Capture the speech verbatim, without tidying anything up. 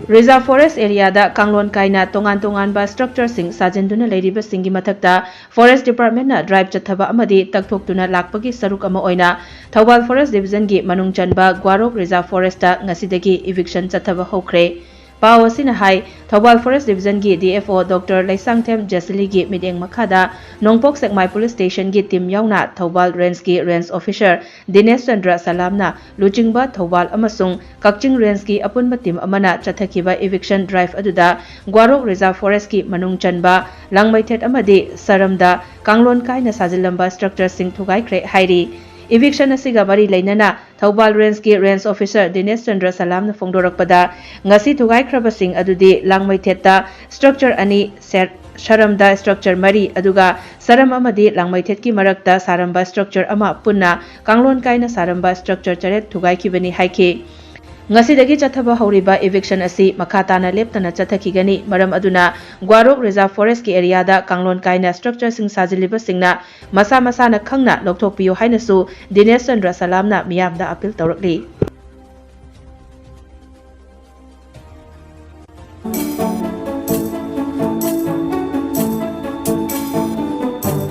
Reserve Forest Area ꯗ ꯀꯥꯡꯂꯣꯟ ꯀꯥꯏꯅ ꯇꯣꯉꯥꯟ ꯇꯣꯉꯥꯟꯕ structure ꯁꯤꯡ ꯁꯥꯖꯤꯟꯗꯨꯅ ꯂꯩꯔꯤꯕꯁꯤꯡꯒꯤ ꯃꯊꯛꯇ Forest Department ꯅ drive ꯆꯠꯊꯕ ꯑꯃꯗꯤ ꯇꯛꯊꯣꯛꯇꯨꯅ ꯂꯥꯛꯄꯒꯤ ꯁꯔꯨꯛ ꯑꯃ ꯑꯣꯏꯅ ꯊꯧꯕꯥꯜ Forest Division ꯒꯤ ꯃꯅꯨꯡ ꯆꯟꯕ ꯒ꯭ꯋꯥꯔꯣꯛ Reserve Forest ꯇ ꯉꯁꯤꯗꯒꯤ eviction ꯆꯠꯊꯕ ꯍꯧꯈ꯭ꯔꯦ꯫ ꯄꯥꯎ ꯑꯁꯤꯅ ꯍꯥꯏ, ꯊꯧꯕꯥꯜ Forest Division ꯒꯤ D F O Doctor Leishangthem ꯖꯦꯁꯂꯤꯒꯤ ꯃꯤꯠꯌꯦꯡ ꯃꯈꯥꯗ ꯅꯣꯡꯄꯣꯛ ꯁꯦꯛꯃꯥꯏ Police Station ꯒꯤ team ꯌꯥꯎꯅ ꯊꯧꯕꯥꯜ Range ꯀꯤ Range Officer ꯗꯤꯅꯦꯁ ꯆꯟꯗ꯭ꯔ ꯁꯂꯥꯝꯅ ꯂꯨꯆꯤꯡꯕ ꯊꯧꯕꯥꯜ ꯑꯃꯁꯨꯡ ꯀꯛꯆꯤꯡ Range ꯀꯤ ꯑꯄꯨꯟꯕ team ꯑꯃꯅ ꯆꯠꯊꯈꯤꯕ eviction drive ꯑꯗꯨꯗ ꯒ꯭ꯋꯥꯔꯣꯛ Reserve Forest ꯀꯤ ꯃꯅꯨꯡ ꯆꯟꯕ ꯂꯥꯡꯃꯩꯊꯦꯠ ꯑꯃꯗꯤ ꯁꯔꯝꯗ ꯀꯥꯡꯂꯣꯟ ꯀꯥꯏꯅ ꯁꯥꯖꯤꯜꯂꯝꯕ structure ꯁꯤꯡ ꯊꯨꯒꯥꯏꯈ꯭ꯔꯦ ꯍꯥꯏꯔꯤ꯫ Eviction ꯑꯁꯤꯒ ꯃꯔꯤ ꯂꯩꯅꯅ ꯊꯧꯕꯥꯜ Range ꯀꯤ Range Officer ꯗꯤꯅꯦꯁ ꯆꯟꯗ꯭ꯔ ꯁꯂꯥꯝꯅ ꯐꯣꯡꯗꯣꯔꯛꯄꯗ, ꯉꯁꯤ ꯊꯨꯒꯥꯏꯈ꯭ꯔꯕꯁꯤꯡ ꯑꯗꯨꯗꯤ ꯂꯥꯡꯃꯩꯊꯦꯠꯇ structure ꯑꯅꯤ, ꯁꯦ-, ꯁꯔꯝꯗ structure ꯃꯔꯤ, ꯑꯗꯨꯒ ꯁꯔꯝ ꯑꯃꯗꯤ ꯂꯥꯡꯃꯩꯊꯦꯠꯀꯤ ꯃꯔꯛꯇ ꯁꯥꯔꯝꯕ structure ꯑꯃ, ꯄꯨꯟꯅ ꯀꯥꯡꯂꯣꯟ ꯀꯥꯏꯅ ꯁꯥꯔꯝꯕ structure ꯇꯔꯦꯠ ꯊꯨꯒꯥꯏꯈꯤꯕꯅꯤ ꯍꯥꯏꯈꯤ꯫ ꯉꯁꯤꯗꯒꯤ ꯆꯠꯊꯕ ꯍꯧꯔꯤꯕ eviction ꯑꯁꯤ ꯃꯈꯥ ꯇꯥꯅ ꯂꯦꯞꯇꯅ ꯆꯠꯊꯈꯤꯒꯅꯤ꯫ ꯃꯔꯝ ꯑꯗꯨꯅ ꯒ꯭ꯋꯥꯔꯣꯛ Reserve Forest ꯀꯤ area ꯗ ꯀꯥꯡꯂꯣꯟ ꯀꯥꯏꯅ structure ꯁꯤꯡ ꯁꯥꯖꯤꯜꯂꯤꯕꯁꯤꯡꯅ ꯃꯁꯥ ꯃꯁꯥꯅ ꯈꯪꯅ ꯂꯧꯊꯣꯛꯄꯤꯌꯨ ꯍꯥꯏꯅꯁꯨ ꯗꯤꯅꯦꯁ ꯆꯟꯗ꯭ꯔ ꯁꯂꯥꯝꯅ ꯃꯤꯌꯥꯝꯗ appeal ꯇꯧꯔꯛꯂꯤ꯫